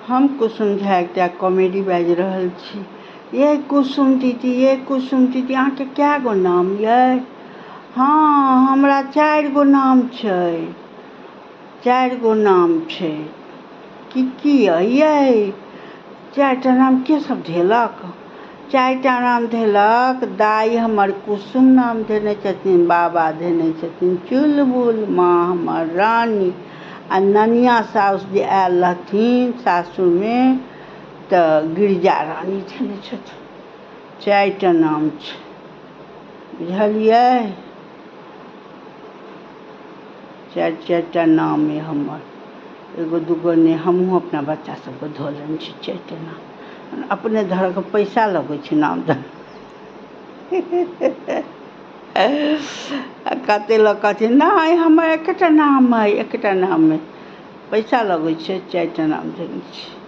हम कुसुम झा एकटा कॉमेडी बाजि रहल छी। यै कुसुम दीदी, यै कुसुम दीदी, अहाँके कए गो नाम यै? हँ, हमरा 4 गो नाम छै, 4 गो नाम छै। की की यै? 4टा नाम के सब धेलक? 4टा नाम धेलक दाइ हमर कुसुम नाम धेने छथिन, बाबा धेने छथिन चुलबुल, माँ हमर रानी, आ ननिया साउस जे आयल रहथिन सासुरमे तऽ गिरिजा रानी धेने छथिन। 4टा नाम छै, बुझलियै? 4 4टा नाम अइ हमर, एगो दूगो नहि। हमहूँ अपना बच्चा सबके धऽ लेने छी 4टा नाम। अपने धरऽके पैसा लगै छै नाम धर। आ कते लोक कहथिन नहि हमर एकेटा नाम अइ, एकेटा नाम अइ, पैसा लगै छै। 4टा नाम धेने छी।